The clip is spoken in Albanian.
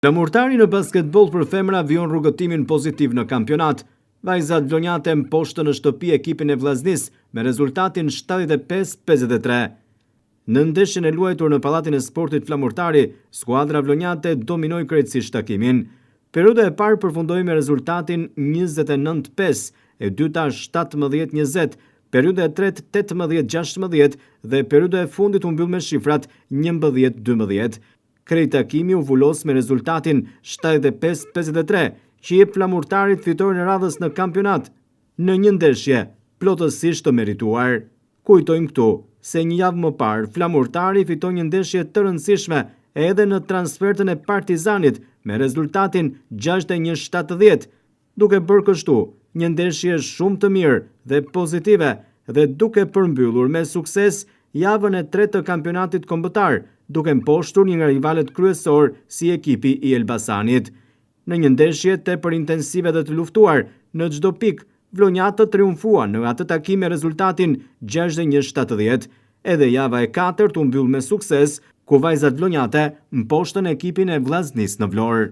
Flamurtari në basketboll për femra vijon rrugëtimin pozitiv në kampionat. Vajzat vlonjate mposhtën në shtëpi ekipin e Vllaznisë me rezultatin 75-53. Në ndeshjen e luajtur në Pallatin e Sportit Flamurtari, skuadra vlonjate dominoi krejtësisht takimin. Periudha e parë përfundoi me rezultatin 29-5, e dyta 17-20, periudha e tretë 18-16 dhe periudha e fundit u mbyll me shifrat 11-12. Krejt takimi u vulos me rezultatin 75-53, që i jep Flamurtarit fitoren e radhës në kampionat, në një ndeshje plotësisht të merituar. Kujtojmë këtu se një javë më parë Flamurtari fitoi një ndeshje të rëndësishme edhe në transfertën e Partizanit me rezultatin 61-70, duke bërë kështu një ndeshje shumë të mirë dhe pozitive dhe duke përmbyllur me sukses javën e tretë të kampionatit kombëtar, duke mposhtur një nga rivalët kryesorë si ekipi i Elbasanit. Në një ndeshje tepër intensive dhe të luftuar, në çdo pikë, vlonjatët triumfuan në atë takim me rezultatin 61-70. Edhe java e katërt u mbyll me sukses, ku vajzat vlonjate mposhtën ekipin e Vllaznisë në Vlorë.